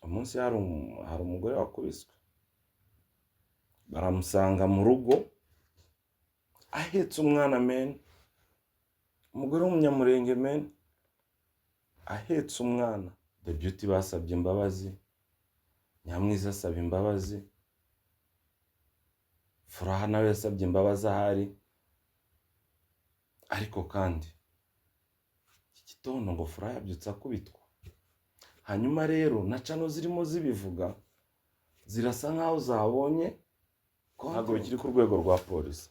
Umunsi hari umugore wakubiswe, baramusanga mu rugo ahetse umwana, man, umugore w'Umunyamurenge, man, ahetse umwana. The Beauty basabye imbabazi, Nyamwiza asaba imbabazi, Furaha nawe yasabye imbabazi ahari. Ariko kandi iki gitondo ngo Furaha yabyutse akubitwa. Hanyuma rero na channel zirimo zibivuga zirasa nkaho zabonye, ntabwo bikiri ku rwego rwa polisi.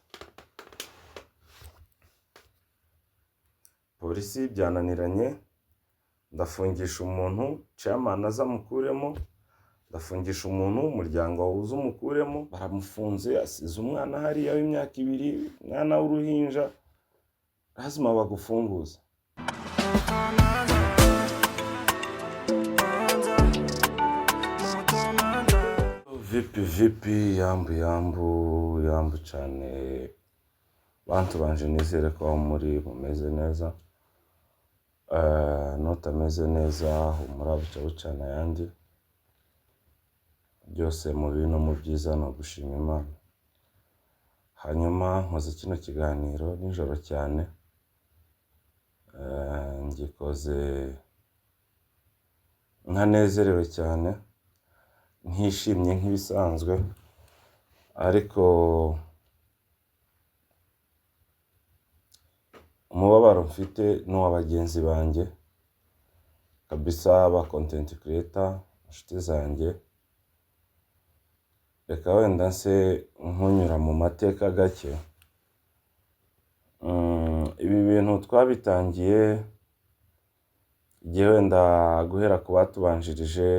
Polisi byananiranye, ndafungisha umuntu, chairman aza amukuremo, ndafungisha umuntu, umuryango wawuze umukuremo. Baramufunze, asize umwana hariya w'imyaka 2, umwana w'uruhinja. Lazima bagufunguze. Vipi vipi, yambu yambu yambu cyane bantu banje, nizere ko aho muri mumeze neza. Nutameze neza humura, buca bucana ayandi. Byose mu bibi no mu byiza ni ugushima Imana. Hanyuma nkoze kino kiganiro nijoro cyane, ngikoze ntanezerewe cyane, ntishimye nk'ibisanzwe, ariko umubabaro mfite ni uwa bagenzi banjye kabisa, ba content creator, inshuti zanjye. Reka wenda nse nkunyura mu mateka gake. Ibi bintu twabitangiye igihe wenda guhera ku batubanjirije,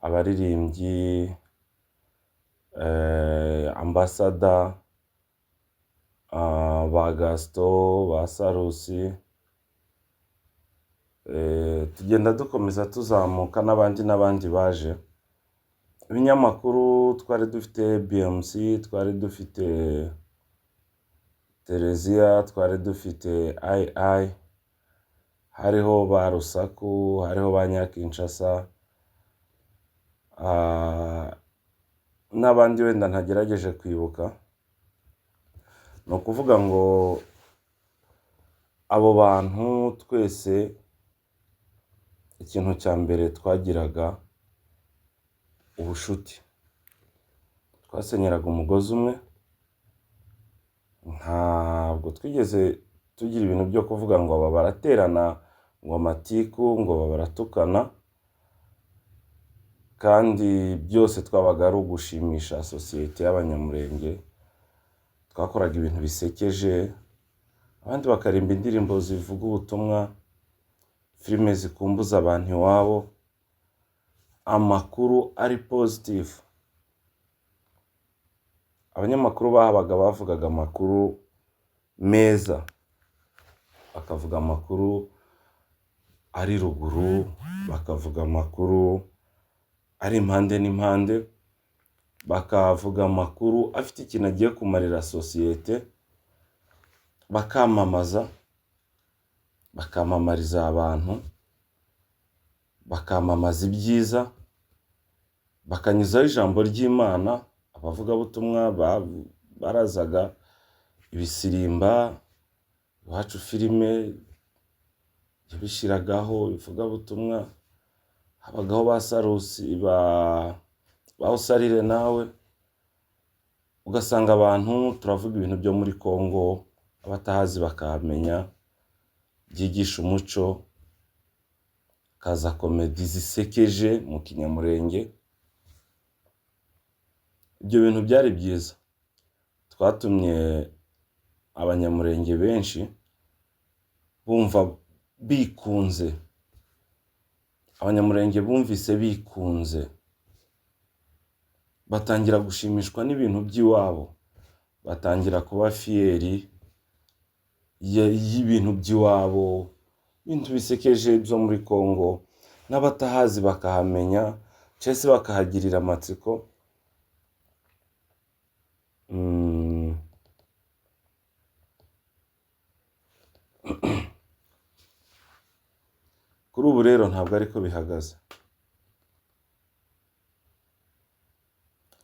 abaririmbyi, ambasada, ba Gaston, ba Sarusi, tugenda dukomeza tuzamuka n'abandi n'abandi baje. Ibinyamakuru twari dufite BMC, twari dufite Tereziya, twari dufite II, hariho ba Rusaku, hariho ba Nyakinshasa, n'abandi wenda ntagerageje kwibuka. Ni ukuvuga ngo abo bantu twese ikintu cya mbere twagiraga ubushuti, twasenyeraga umugozi umwe, ntabwo twigeze tugira ibintu byo kuvuga ngo aba baraterana, ngo amatiku, ngo aba baratukana, kandi byose twabaga ari ugushimisha sosiyete y'Abanyamurenge. Twakoraga ibintu bisekeje, abandi bakarimba indirimbo zivuga ubutumwa, filime zikumbuza abantu iwabo, amakuru ari positive. Abanyamakuru bahabaga bavugaga amakuru meza, bakavuga amakuru ari ruguru, bakavuga amakuru ari impande n'impande, bakavuga amakuru afite ikintu agiye kumarira sosiyete, bakamamaza, bakamamariza abantu, bakamamaza ibyiza, bakanyuzaho ijambo ry'Imana. Abavugabutumwa barazaga, ibisirimba, Iwacu filime yabishyiragaho ivugabutumwa, habagaho ba Sarusi, ba Usarire nawe, ugasanga abantu turavuga ibintu byo muri Kongo, abatahazi bakahamenya, byigisha umuco, kaza comedy zisekeje mu Kinyamurenge. Ibyo bintu byari byiza, twatumye Abanyamurenge benshi bumva bikunze. Abanyamurenge bumvise bikunze, batangira gushimishwa n'ibintu by'iwabo, batangira kuba fier y'ibintu by'iwabo, ibintu bisekeje byo muri Kongo, n'abatahazi bakahamenya cyangwa se bakahagirira amatsiko. Kuri ubu rero ntabwo ariko bihagaze.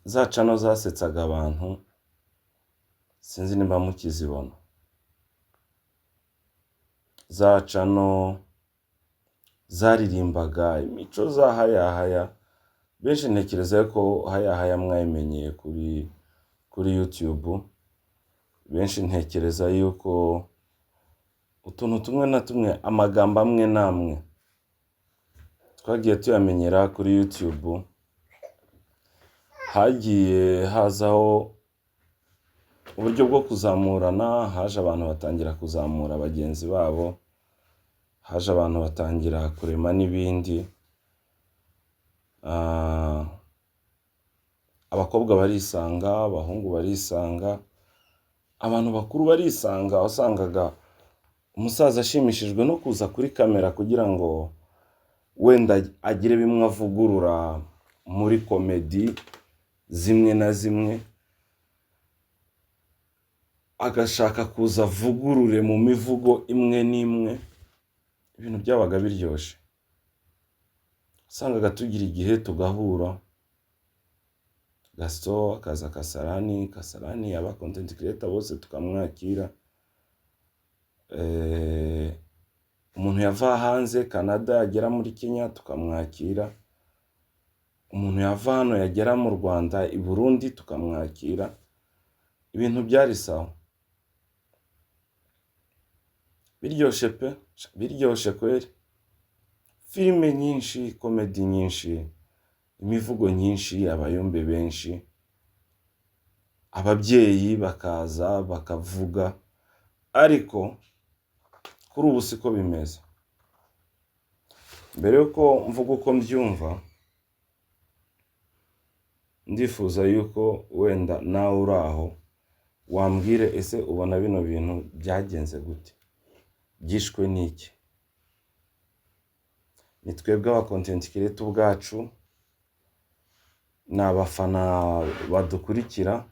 Za channel zasetsaga abantu, sinzi nimba mukizibona. Za channel zaririmbaga imico za hayahaya, benshi ntekereza ko hayahaya mwayimenyeye kuri YouTube. Benshi ntekereza yuko utuntu tumwe na tumwe, amagambo amwe n'amwe twagiye tuyamenyera kuri YouTube. Hagiye hazaho uburyo bwo kuzamurana, haje abantu batangira kuzamura bagenzi babo, haje abantu batangira kurema n'ibindi. Abakobwa barisanga, abahungu barisanga, abantu bakuru barisanga. Wasangaga umusaza ashimishijwe no kuza kuri kamera kugira ngo wenda agire bimwe avugurura muri comedy zimwe na zimwe, agashaka kuza avugurure mu mivugo imwe n'imwe. Ibintu byabaga biryoshye, wasangaga tugira igihe tugahura, Gaston akaza, Kasarani, Kasarani aba content creator bose tukamwakira. Umuntu yava hanze Canada yagera muri Kenya tukamwakira, umuntu yava hano yagera mu Rwanda, i Burundi tukamwakira. Ibintu byari sawa, biryoshye pe, biryoshye kweri. Filime nyinshi, comedy nyinshi, imivugo nyinshi, abayumbe benshi, ababyeyi bakaza bakavuga. Ariko kuri ubu siko bimeze. Mbere yuko mvuga uko mbyumva, ndifuza yuko wenda nawe uri aho wambwire: ese ubona bino bintu byagenze gute? Byishwe n'iki? Ni twebwe aba content creator ubwacu, ni abafana badukurikira,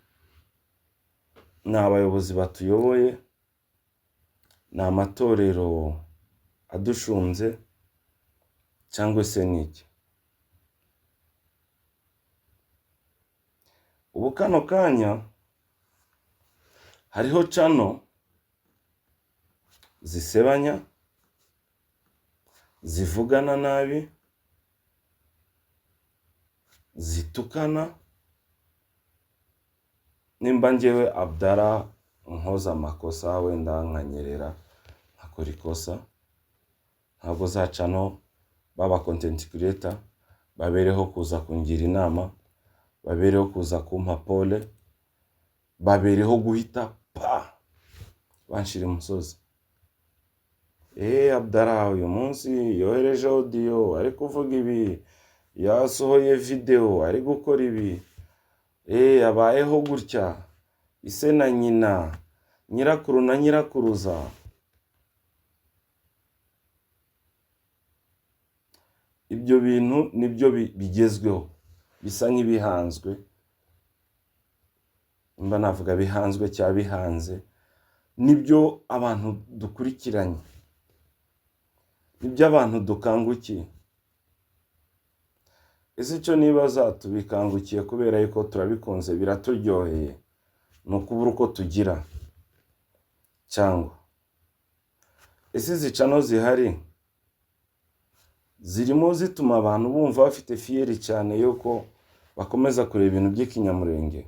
ni abayobozi batuyoboye, ni amatorero adushunze, cyangwa se ni iki? Ubu kano kanya hariho channel zisebanya, zivugana nabi, zitukana. Nimba njyewe Abdara nkoze amakosa, wenda nkanyerera nkakora ikosa, ntabwo za channel baba content creator babereho kuza kungira inama, babereho kuza kumpa pole, babereho guhita pa banshira imusozi. Eee, Abdara uyu munsi yohereje audio ari kuvuga ibi, yasohoye video ari gukora ibi, eee, abayeho gutya, ise na nyina, nyirakuru na nyirakuruza. Ibyo bintu nibyo bigezweho, bisa nk'ibihanzwe, nimba navuga bihanzwe cyangwa bihanze, nibyo abantu dukurikiranye, nibyo abantu dukangukiye. Ese icyo nibaza, tubikangukiye kubera yuko turabikunze, biraturyoheye, ni ukubura uko tugira? Cyangwa ese izi channel zihari zirimo zituma abantu bumva bafite fierté cyane yuko bakomeza kureba ibintu by'ikinyamurenge?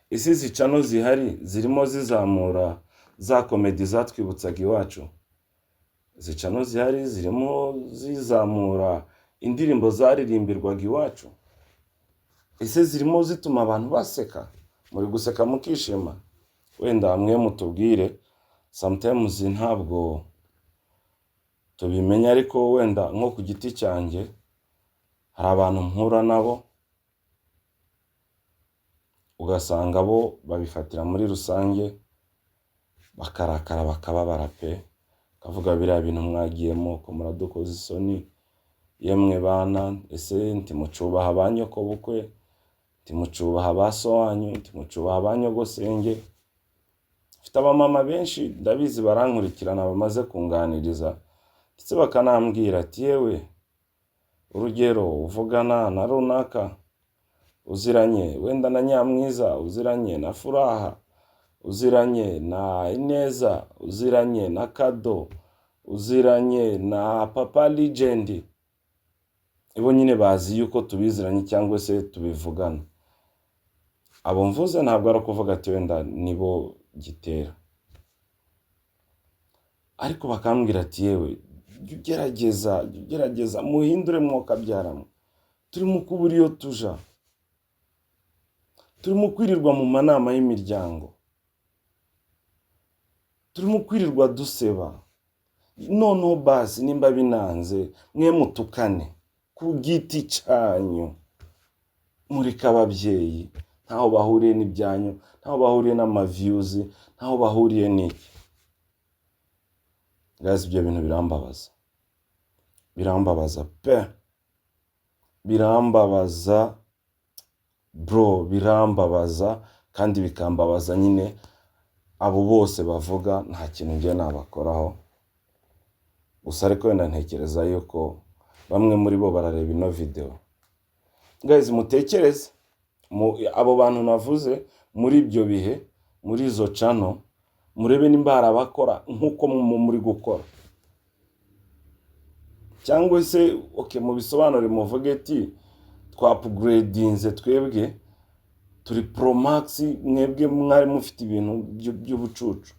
Ese izi channel zihari zirimo zizamura za comedy zatwibutsaga iwacu? Izi channel zihari zirimo zizamura indirimbo zaririmbirwaga iwacu? Ese zirimo zituma abantu baseka, muri guseka mukishima? Wenda mwe mutubwire. Sometimes ntabwo tubimenya, ariko wenda nko ku giti cyanjye hari abantu mpura nabo ugasanga bo babifatira muri rusange, bakarakara, bakababara pe, bakavuga: "Biriya bintu mwagiyemo ko muradukoza isoni, yemwe bana, ese ntimucubaha ba nyokobukwe, ntimucubaha ba so wanyu, ntimucubaha ba nyogosenge?" Mfite abamama benshi ndabizi barankurikirana, bamaze kunganiriza ndetse bakanambwira ati: "Yewe." Urugero, uvugana na runaka, uziranye wenda na Nyamwiza, uziranye na Furaha, uziranye na Ineza, uziranye na Kado, uziranye na Papa Legend. Ibo nyine bazi yuko tubiziranye cyangwa se tubivugana. Abo mvuze ntabwo ari ukuvuga ati wenda nibo gitera, ariko bakambwira ati yewe, jya ugerageza, jya ugerageza muhindure mwokabyaramo, turimo kubura iyo tuja, turimo kwirirwa mu manama y'imiryango, turimo kwirirwa duseba. Noneho basi nimba binanze mwe mutukane ku giti cyanyu, mureke ababyeyi, ntaho bahuriye n'ibyanyu, ntaho bahuriye n'ama views, ntaho bahuriye n'iki. Guys, ibyo bintu birambabaza, birambabaza pe, birambabaza bro, birambabaza kandi bikambabaza nyine abo bose bavuga nta kintu njye nabakoraho. Gusa ariko wenda ntekereza yuko bamwe muri bo barareba ino video. Guys, mutekereze abo bantu navuze muri ibyo bihe, muri izo channel, murebe nimba hari abakora nk'uko muri gukora, cyangwa se okay, mubisobanure muvuge ati twa-upgradinze, twebwe turi pro max, mwebwe mwari mufite ibintu by'ubucucu.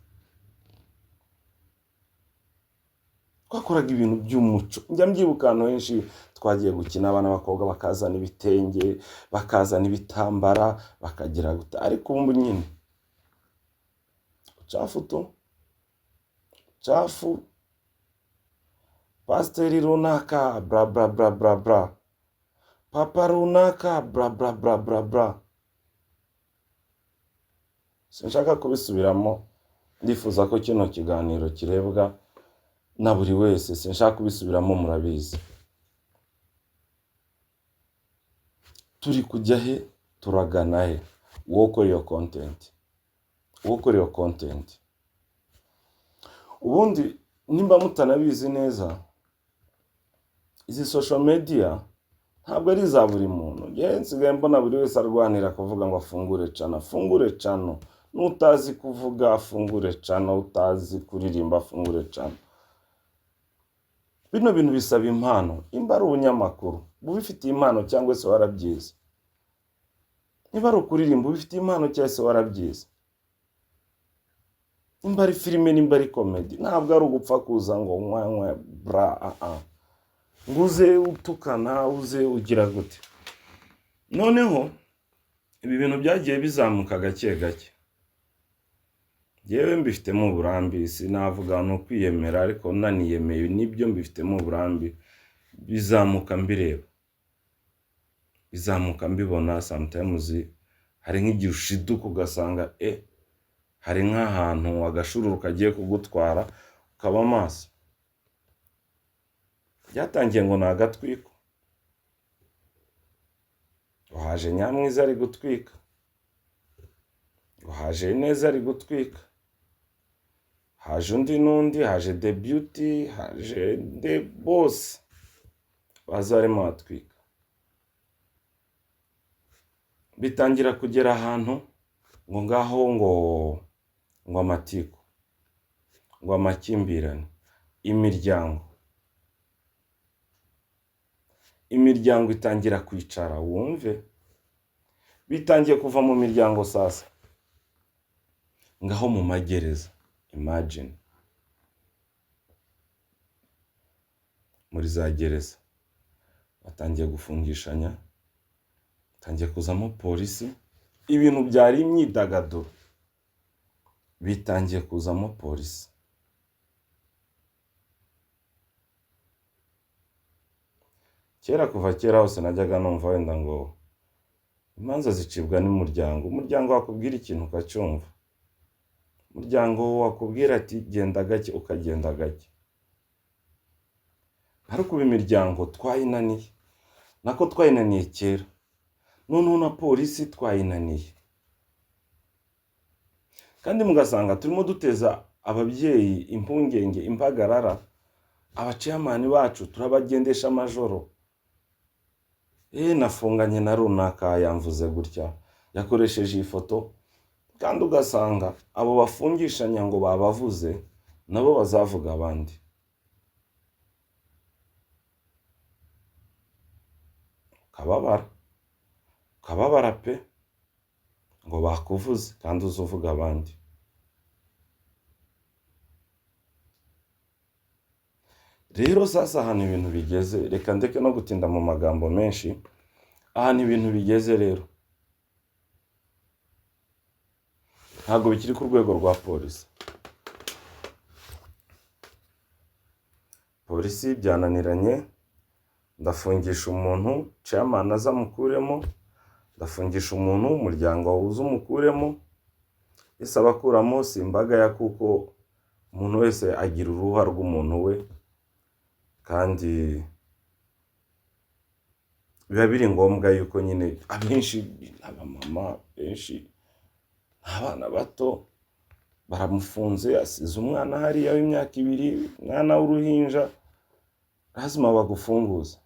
Twakoraga ibintu by'umuco. Njya mbyibuka ahantu henshi twagiye gukina, abana b'abakobwa bakazana ibitenge, bakazana ibitambara, bakagira gute. Ariko ubu nyine ucafu tu ucafu, pasiteri runaka bla bla bla bla bla, papa runaka bla bla bla bla bla. Sinshaka kubisubiramo, ndifuza ko kino kiganiro kirebwa na buri wese, sinshaka kubisubiramo, murabizi. Turi kujya he, turagana he? Wowe ukora iyo content, wowe ukora iyo content, ubundi nimba mutanabizi neza, izi social media ntabwo ari iza buri muntu. Njyewe nsigaye mbona buri wese arwanira kuvuga ngo afungure channel, afungure channel. N'utazi kuvuga afungure channel, utazi kuririmba afungure channel. Bino bintu bisaba impano. Nimba ari ubunyamakuru, ubifitiye impano cyangwa se warabyize. Niba ari ukuririmba, ubifitiye impano cyangwa se warabyize. Nimba ari filime, nimba ari comedy, ntabwo ari ugupfa kuza ngo nkwa nkwa bra a a, ngo uze utukana, uze ugira gute. Noneho ibi bintu byagiye bizamuka gake gake. Yewe mbifitemo uburambe, sinavuga ni ukwiyemera, ariko naniyemeye nibyo, mbifitemo uburambe. Bizamuka mbireba, bizamuka mbibona. Sometimes hari nk'igihe ushiduka ugasanga hari nk'ahantu agashururu kagiye kugutwara, ukaba maso. Byatangiye ngo ni agatwiko, ngo haje Nyamwiza ari gutwika, ngo haje Ineza ari gutwika, haje undi n'undi, haje The Beauty, haje de bose baza barimo batwika. Bitangira kugera ahantu ngo ngaho ngo amatiku, ngo amakimbirane, imiryango itangira kwicara, wumve bitangiye kuva mu miryango sasa ngaho mu magereza. Imagine muri za gereza batangiye gufungishanya, batangiye kuzamo polisi, ibintu byari imyidagaduro bitangiye kuzamo polisi. Kera, kuva kera hose najyaga numva wenda ngo imanza zicibwa n'umuryango, umuryango wakubwira ikintu ukacyumva, umuryango wakubwira ati genda gake ukagenda gake. Ariko ubu imiryango twayinaniye, nako twayinaniye kera, noneho na polisi twayinaniye. Kandi mugasanga turimo duteza ababyeyi impungenge, impagarara. Aba chairman bacu turabagendesha amajoro. Nafunganye na runaka, yamvuze gutya, yakoresheje iyi foto. Kandi ugasanga abo bafungishanya ngo babavuze nabo bazavuga abandi. Ukababara, ukababara pe, ngo bakuvuze kandi uzi uvuga abandi. Rero sasa ahantu ibintu bigeze, reka ndeke no gutinda mu magambo menshi, ahantu ibintu bigeze rero ntabwo bikiri ku rwego rwa polisi. Polisi byananiranye, ndafungisha umuntu, chairman aza amukuremo, ndafungisha umuntu, umuryango uza umukuremo, isaba akuramo simbaga ya, kuko umuntu wese agira uruhu rw'umuntu we, kandi biba biri ngombwa yuko nyine abenshi abamama benshi abana bato baramufunze, asize umwana hariya w'imyaka 2, umwana w'uruhinja, lazima bagufunguze.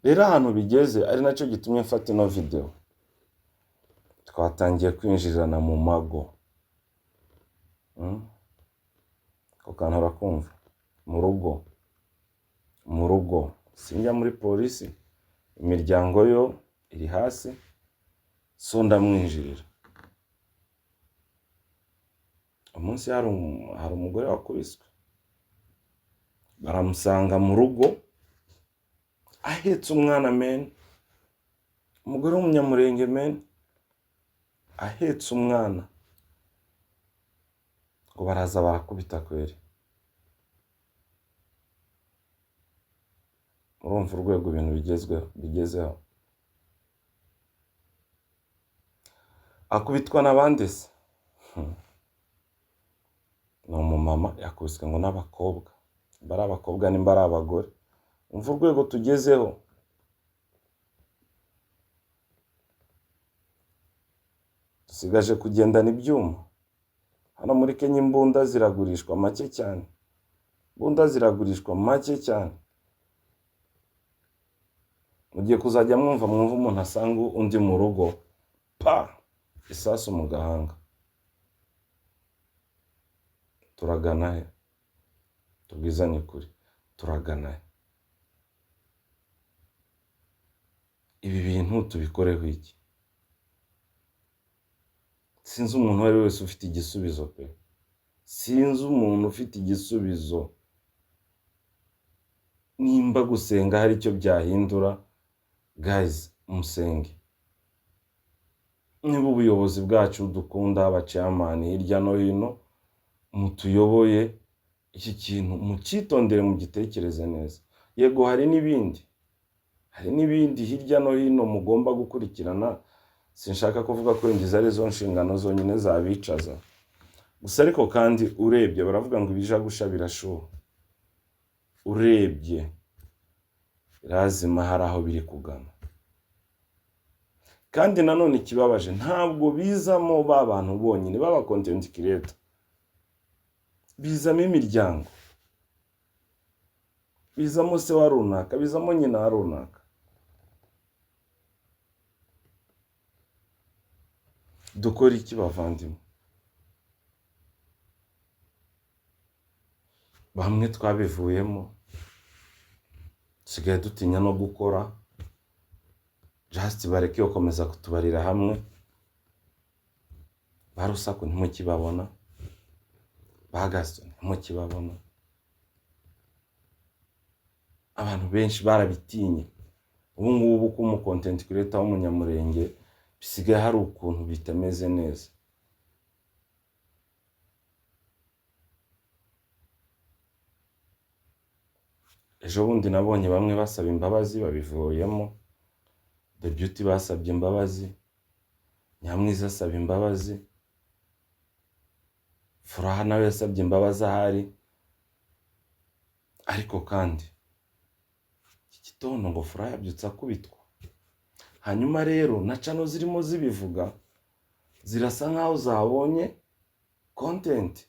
Rero ahantu bigeze ari nacyo gitumye mfata ino video, twatangiye kwinjirana mu mago. Ako kantu urakumva, mu rugo, mu rugo sinjya muri polisi, imiryango yo iri hasi, so ndamwinjirira. Umunsi hari umugore wakubiswe, baramusanga mu rugo ahetse umwana men, umugore w'umunyamurenge men, ahetse umwana, ngo baraza barakubita kweri. Urumva urwego ibintu bigezeho. Akubitwa n'abandi se? Ni umumama yakubiswe ngo n'abakobwa, nimba ari abakobwa nimba ari abagore. Umva urwego tugezeho. Dusigaje kugendana ibyuma. Hano muri Kenya imbunda ziragurishwa make cyane, imbunda ziragurishwa make cyane. Mugiye kuzajya mwumva umuntu asanga undi mu rugo, pa, isasu mu gahanga. Turagana he? Tubwizanye ukuri, turagana he? Ibi bintu tubikoreho iki? Sinzi umuntu uwo ari we wese ufite igisubizo pe, sinzi umuntu ufite igisubizo. Nimba gusenga hari icyo byahindura, guys, musenge. Niba ubuyobozi bwacu dukunda, abachairman hirya no hino mutuyoboye, iki kintu mucyitondere, mugitekereze neza. Yego hari n'ibindi, hari n'ibindi hirya no hino mugomba gukurikirana. Sinshaka kuvuga ko ingizo ari zo nshingano zonyine zabicaza gusa, ariko kandi urebye baravuga ngo ibijagusha birashuha. Urebye lazima hari aho biri kugana. Kandi nanone ikibabaje, ntabwo bizamo ba bantu bonyine baba content creator, bizamo imiryango, bizamo se wa runaka, bizamo nyina wa runaka. Dukora iki bavandimwe? Bamwe twabivuyemo, dusigaye dutinya no gukora. Just bareke gukomeza kutubarira hamwe. Ba Rusaku ntimukibabona, ba Gaston ntimukibabona. Abantu benshi barabitinye. Ubu ngubu ko umu content creator w'umunyamurenge bisigaye hari ukuntu bitameze neza. Ejo bundi nabonye bamwe basaba imbabazi babivuyemo. The Beauty basabye imbabazi, Nyamwiza asaba imbabazi, Furaha nawe yasabye imbabazi ahari. Ariko kandi iki gitondo ngo Furaha yabyutse akubitwa. Hanyuma rero na channel zirimo zibivuga zirasa nkaho zabonye content,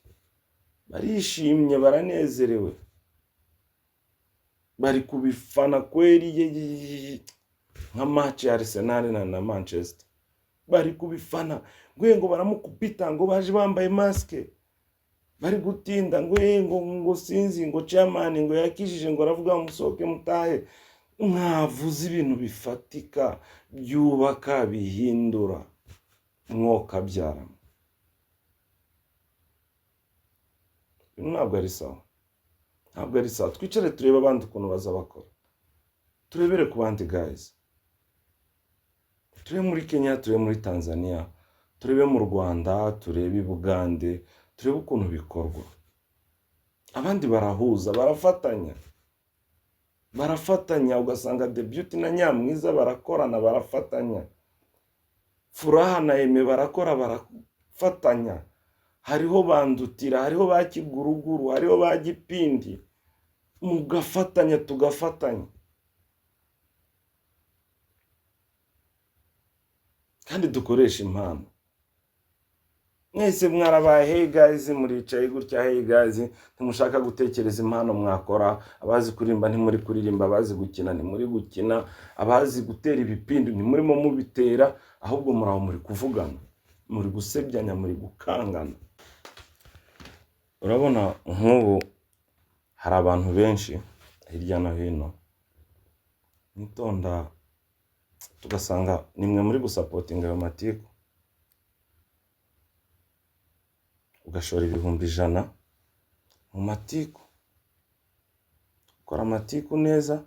barishimye, baranezerewe. Bari kubifana kweri, ye, ye, ye, ye. Nka match ya Arsenal na Manchester, bari kubifana ngo baramukubita, ngo baje bambaye masque, bari gutinda, ngo ngo sinzi, ngo chairman ngo yakijije, ngo aravuga musohoke mutahe. Mwavuze ibintu bifatika, byubaka, bihindura, mwokabyara. Ntabwo ari sawa, ntabwo ari sawa. Twicare turebe abandi ukuntu baza bakora, turebere ku bandi guys, turebe muri Kenya, turebe muri Tanzania, turebe mu Rwanda, turebe i Bugande, turebe ukuntu bikorwa. Abandi barahuza, barafatanya, barafatanya, ugasanga The Beauty na Nyamwiza barakorana, barafatanya, Furaha na Aime barakora, barafatanya, hariho Bandutira, hariho ba Kiguruguru, hariho ba Gipindi, mugafatanya, tugafatanya, kandi dukoresha impano. Mwese mwarabaye hey guys, muricaye gutya, hey guys, ntimushaka gutekereza impano mwakora. Abazi kuririmba ntimuri kuririmba, abazi gukina ntimuri gukina, abazi gutera ibipindi ntimurimo mubitera, ahubwo muraho muri kuvugana, muri gusebyanya, muri gukangana. Urabona nk'ubu hari abantu benshi hirya no hino mwitonda, tugasanga nimwe muri gusapotinga ayo matiku, ugashora 100,000 mu matiku, ukora amatiku neza,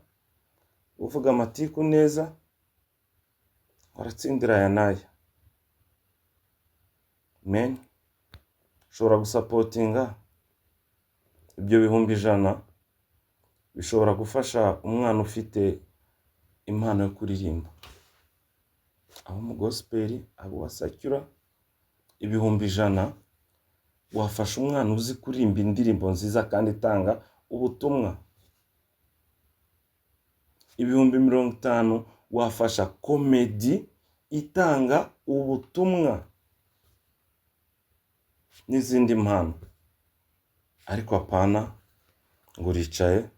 uvuga amatiku neza, waratsindira aya n'aya. Men, ushobora gusapotinga ibyo 100,000 bishobora gufasha umwana ufite impano yo kuririmba, abo mu gospel, abo wasacyura, 100,000 wafasha umwana uzi kuririmba indirimbo nziza kandi itanga ubutumwa. 50,000 wafasha komedi itanga ubutumwa n'izindi mpano. Ariko apana ngo uricaye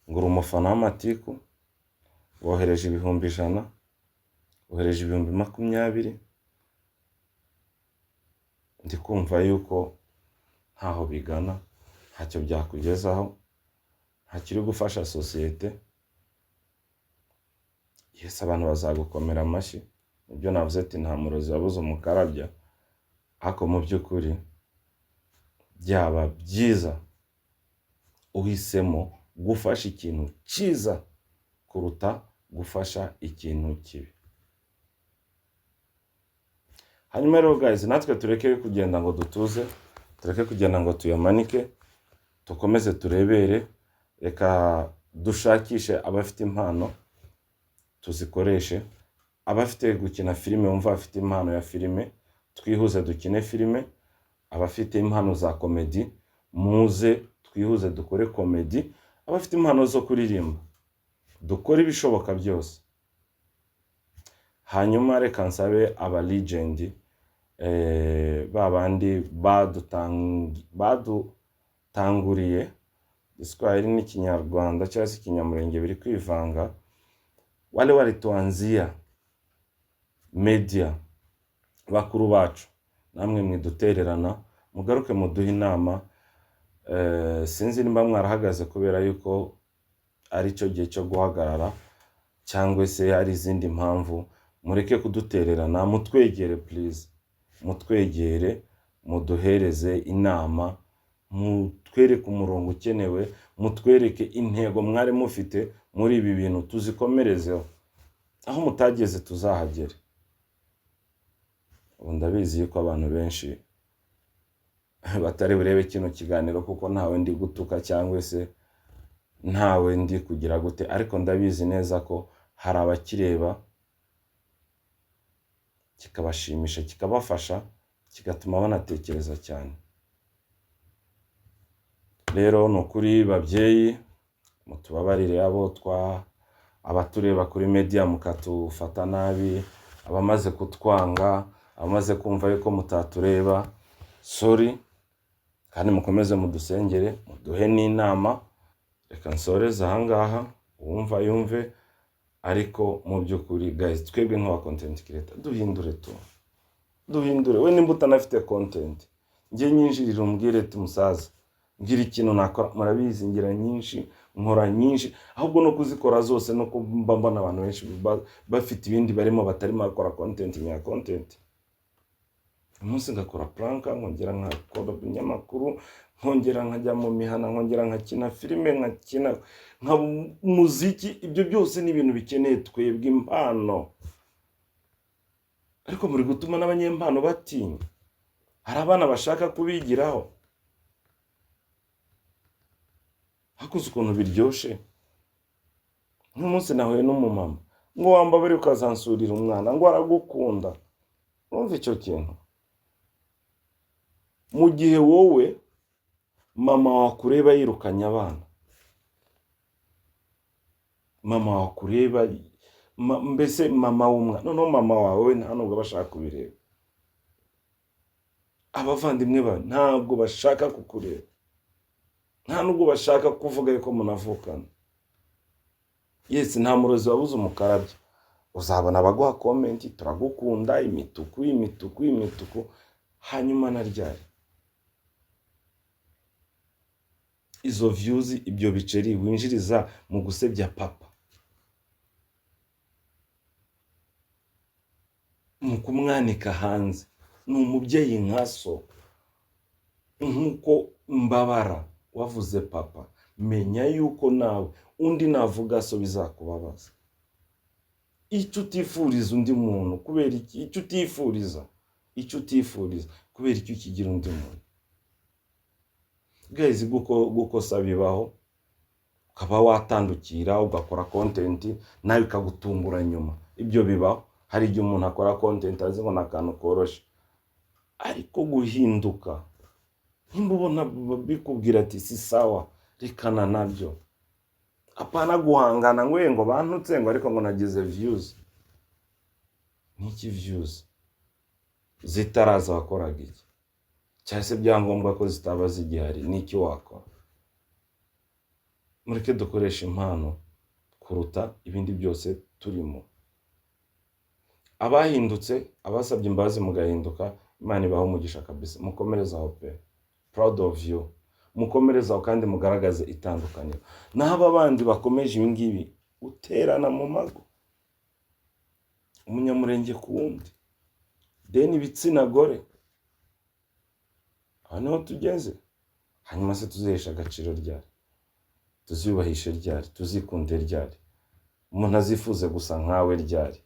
ngo uri umufana w'amatiku, wohereje 100,000, wohereje 20,000. Ndi kumva yuko ntaho bigana, ntacyo byakugezaho, ntakiri gufasha sosiyete. Yes, abantu bazagukomera amashyi, nibyo navuze ati nta murozi wabuze umukarabya, ariko mu by'ukuri byaba byiza uhisemo gufasha ikintu cyiza kuruta gufasha ikintu kibi. Hanyuma rero guys, natwe tureke kugenda ngo dutuze, tureke kugenda ngo tuyamanike, tukomeze turebere, reka dushakishe abafite impano tuzikoreshe. Abafite gukina filime wumva bafite impano ya filime, twihuze dukine filime. Abafite impano za komedi muze twihuze dukore komedi. Abafite impano zo kuririmba dukore ibishoboka byose. Hanyuma reka nsabe aba legend, babandi badutanguriye Igiswahili n'Ikinyarwanda cyangwa se Ikinyamurenge biri kwivanga, wale walituanzia media, bakuru bacu, namwe mwidutererana, mugaruke muduhe inama. Sinzi nimba mwarahagaze kubera yuko ari cyo gihe cyo guhagarara cyangwa se hari izindi mpamvu, mureke kudutererana, mutwegere please, mutwegere, muduhereze inama, mutwereke umurongo ukenewe, mutwereke intego mwari mufite muri ibi bintu, tuzikomerezeho, aho mutageze tuzahagere. Ubu ndabizi yuko abantu benshi batari burebe kino kiganiro kuko ntawe ndi gutuka cyangwa se ntawe ndi kugira gute, ariko ndabizi neza ko hari abakireba kikabashimisha, kikabafasha, kigatuma banatekereza cyane. Rero ni ukuri babyeyi, mutubabarire abo abatureba kuri media mukatufata nabi, abamaze kutwanga, abamaze kumva yuko mutatureba, sorry, kandi mukomeze mudusengere, muduhe n'inama. Reka nsoreze ahangaha, uwumva yumve. Ariko mu by'ukuri guys, twebwe nk'aba content creator duhindure tu, duhindure. We nimba utanafite content, njye nyinjirira umbwire ati: "Musaza, ngira ikintu nakora." Murabizi, ngira nyinshi, nkora nyinshi, ahubwo no kuzikora zose no kuba mbona abantu benshi bafite ibindi barimo batarimo bakora content nya content. Umunsi ngakora prank, nkongera nkakora ibinyamakuru, nkongera nkajya mu mihana, nkongera nkakina filime, nkakina nka muziki. Ibyo byose ni ibintu bikeneye twebwe impano, ariko muri gutuma n'abanyempano batinya. Hari abana bashaka kubigiraho. Hakuze ukuntu biryoshe. Nk'umunsi nahuye n'umumama ngo: "Wambabare ukazansurira umwana," ngo aragukunda. Urumva icyo kintu? Mu gihe wowe mama wakureba yirukanye abana, mama wakureba mbese mama w'umwana, noneho mama wawe nta nubwo aba ashaka kubireba, abavandimwe bawe ntabwo bashaka kukureba, nta nubwo bashaka kuvuga yuko munavukana. Yes, nta murozi wabuze umukarabya. Uzabona abaguha comment: "Turagukunda," imituku, imituku, imituku. Hanyuma na ryari izo views, ibyo biceri winjiriza mu gusebya papa, mu kumwanika hanze? Ni umubyeyi nka so. Nk'uko mbabara wavuze papa, menya yuko nawe undi navuga so bizakubabaza. Icyo utifuriza undi muntu, kubera iki? Icyo utifuriza, icyo utifuriza, kubera icyo ukigira undi muntu? Guys, gukosa bibaho, ukaba watandukira ugakora content nawe ikagutungura nyuma. Ibyo bibaho. Hari igihe umuntu akora content azi ngo ni akantu koroshye, ariko guhinduka, nimba ubona bikubwira ati si sawa, rekana nabyo. Apana guhangana ngo ngo bantutse, ngo ariko ngo nagize views. Niki? Views zitaraza wakoraga iki? Cyangwa se byangombwa ko zitaba zigihari, niki wakora? Mureke dukoreshe impano kuruta ibindi byose turimo. Abahindutse, abasabye imbabazi mugahinduka, Imana ibahe umugisha kabisa. Mukomereze aho pe, proud of you. Mukomereze aho kandi mugaragaze itandukaniro. Naho aba bandi bakomeje ibi ngibi, uterana mu mago, umunyamurenge ku wundi, deni ibitsina gore, aho niho tugeze. Hanyuma se tuzihesha agaciro ryari? Tuziyubahishe ryari? Tuzikunde ryari? Umuntu azifuze gusa nkawe ryari?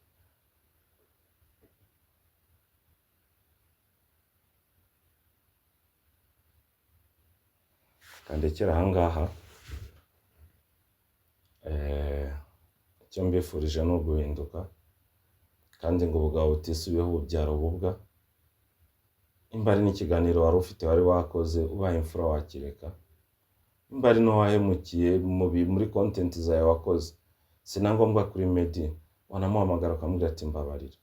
Kandekera ahangaha. Icyo mbifurije ni uguhinduka, kandi ngo ubugabo butisubiyeho bubyara ububwa. Nimba ari n'ikiganiro wari ufite, wari wakoze, ubaye imfura wakireka. Nimba ari n'uwahemukiye muri content zawe wakoze, si na ngombwa kuri media, wanamuhamagara ukamubwira ati: "Mbabarira,"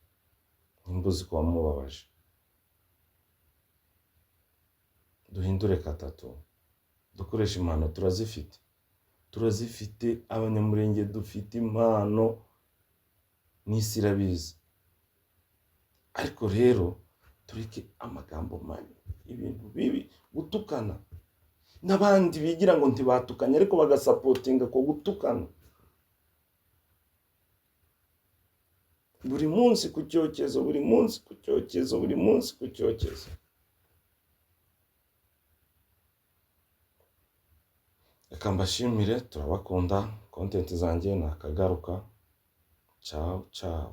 nimba uzi ko wamubabaje. Duhindure katatu, dukoreshe impano. Turazifite, turazifite. Abanyamurenge dufite impano, n'isi irabizi. Ariko rero tureke amagambo mabi, ibintu bibi, gutukana, n'abandi bigira ngo ntibatukanye ariko bagasupportinga ko gutukana buri munsi ku cyokezo, buri munsi ku cyokezo, buri munsi ku cyokezo. Reka mbashimire, turabakunda. Content zanjye ni akagaruka. Ciao ciao.